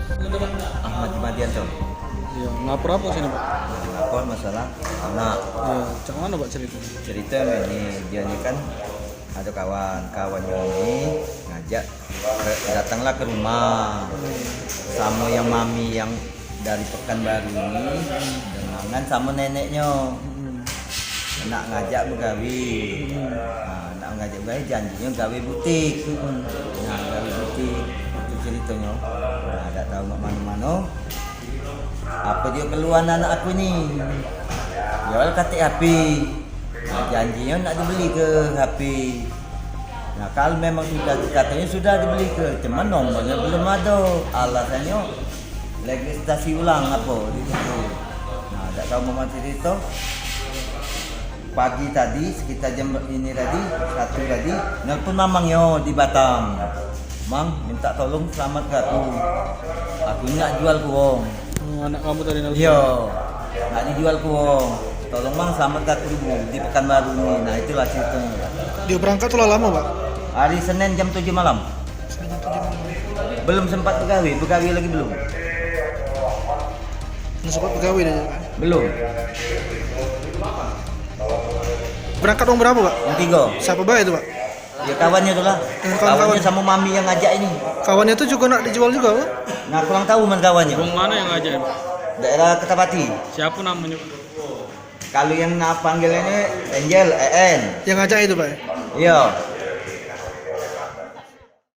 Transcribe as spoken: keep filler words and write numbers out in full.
Ahmad Jumadianto. Iya, ngapor apa sini, Pak? Ngapor masalah anak. Iya, cak mana, Pak, cerita? Cerita ni, dia ni kan ada kawan, kawannya ni ngajak ke, datanglah ke rumah sama yang mami yang dari Pekanbaru ni, dengan sama neneknya. Hmm. Nak ngajak begawe. Hmm. Ha, nak ngajak begawe, janjinyo gawe butik. Hmm. Nah, gawe butik. Itu ceritanyo. Nah, dak tahu mak mano-mano. Apa dia keluar anak aku ni? Jual katik H P. Nah, janjinyo nak dibeli ke H P. Nah, kalau memang sudah, katonyo sudah dibeli ke, cuman nomornya belum ada. Alasannya registrasi ulang apa di situ. Nah, dak tahu mama cerita. Pagi tadi, sekitar jam ini tadi, satu tadi, nelpon mamang yo di Batam. "Mang, minta tolong selamat ke aku. Aku nak jual ke wong." Oh, anak kamu tadi nelpon. Iyo, nak dijual ke wong. "Tolong, Mang, selamat ke aku dulu di Pekanbaru ni." Nah, itulah ceritanya. Dia berangkat tu lah lama, Pak? Hari Senin jam tujuh malam. Senin jam tujuh malam. Belum sempat begawe, begawe lagi belum. Belum sempat begawe dia, Pak? Belum. Berangkat orang berapa, Pak? Yang tiga. Siapa baik itu, Pak? Ya, kawannya tu lah. Yang kawan-kawan. Kawannya sama mami yang ngajak ini. Kawannya tu juga nak dijual juga, Pak? Nah, kurang tahu mana kawannya. Wong mana yang ngajak? Daerah Kertapati. Siapa namanya, Pak? Kalau yang nak panggilannya Angel, E N. Yang ngajak itu, Pak? Iya.